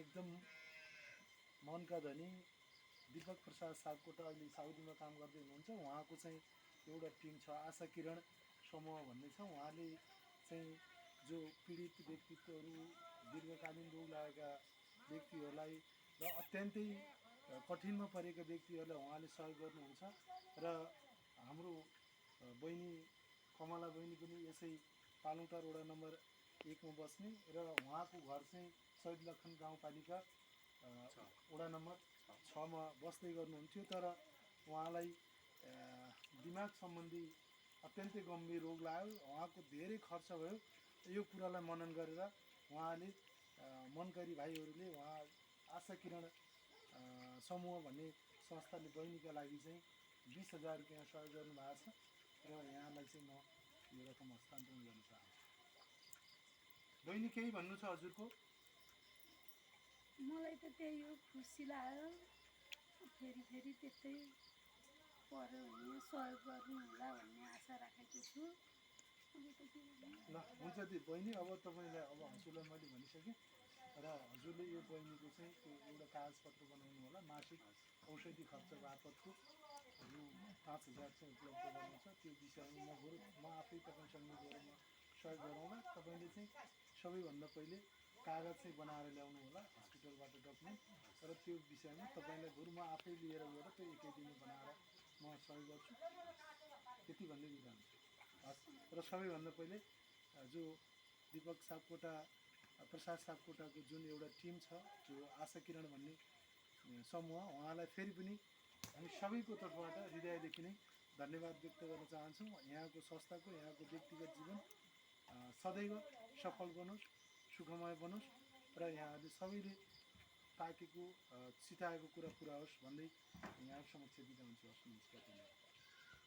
एकदम मनका धनी दीपक प्रसाद सापकोटा अहिले साउदीमा काम गर्दै हुनुहुन्छ। उहाँको चाहिँ एउटा टिम छ आशा किरण समूह भन्ने छ। उहाँले चाहिँ जो पीडित व्यक्तित्वहरू दीर्घकालीन रोग लागेका व्यक्तिहरूलाई र अत्यन्तै कठिनमा परेका व्यक्तिहरूलाई उहाँले सहयोग गर्नुहुन्छ र हाम्रो बहिनी कमला बहिनी पनि यसै पालुङटार वडा नम्बर 1 मा बस्ने र उहाँको घर चाहिँ शहीद लखन गाउँपालिका वडा नम्बर 6 मा बस्दै गर्नुहुन्थ्यो। तर उहाँलाई दिमाग सम्बन्धी अत्यन्तै गम्भीर रोग लाग्यो। उहाँको धेरै खर्च भयो। यो कुरालाई मनन गरेर उहाँले मनकारी भाइहरूले उहाँ आशा किरण समूह भन्ने संस्थाले बहिनीका लागि चाहिँ 20,000 रुपियाँ सहयोग गर्नुभएको छ र यहाँलाई चाहिँ म यो रकम हस्तान्तरण गर्न चाहन्छु। बहिनी केही भन्नु छ हजुरको? मलाई त त्यही हो, खुसी लाग्यो। फेरि त्यस्तै पर्यो भने सहयोग गर्नु होला भन्ने आशा राखेको छु। ल हुन्छ दिदी बहिनी, अब तपाईँलाई अब हजुरलाई मैले भनिसकेँ र हजुरले यो बहिनीको चाहिँ त्यो एउटा कागजपत्र बनाउनु होला। मासिक औषधि खर्च बापतको रु 5,000 चाहिँ उपलब्ध गराउँछ। त्यो विषयमा म आफै तपाईँसँग गएर म सहयोग गरौँला। तपाईँले चाहिँ सबैभन्दा पहिले कागज चाहिँ बनाएर ल्याउनु होला हस्पिटलबाट डकुमेन्ट, र त्यो विषयमा तपाईँलाई बरु म आफै लिएर गएर त्यो एकै दिनमा बनाएर म सहयोग गर्छु। त्यति भन्दै बिदा हुन्छ। हस्, र सबैभन्दा पहिले जो दीपक सापकोटा प्रसाद सापकोटाको जुन एउटा टिम छ जो आशा किरण भन्ने समूह, उहाँलाई फेरि पनि हामी सबैको तर्फबाट हृदयदेखि नै धन्यवाद व्यक्त गर्न चाहन्छौँ। यहाँको संस्थाको यहाँको व्यक्तिगत जीवन सदैव सफल बनोस्, सुखमय बनोस् र यहाँहरूले सबैले ताकेको चिताएको कुरा पुरा होस् भन्दै यहाँको समक्ष बिदा हुन्छु। हस्, नमस्कार।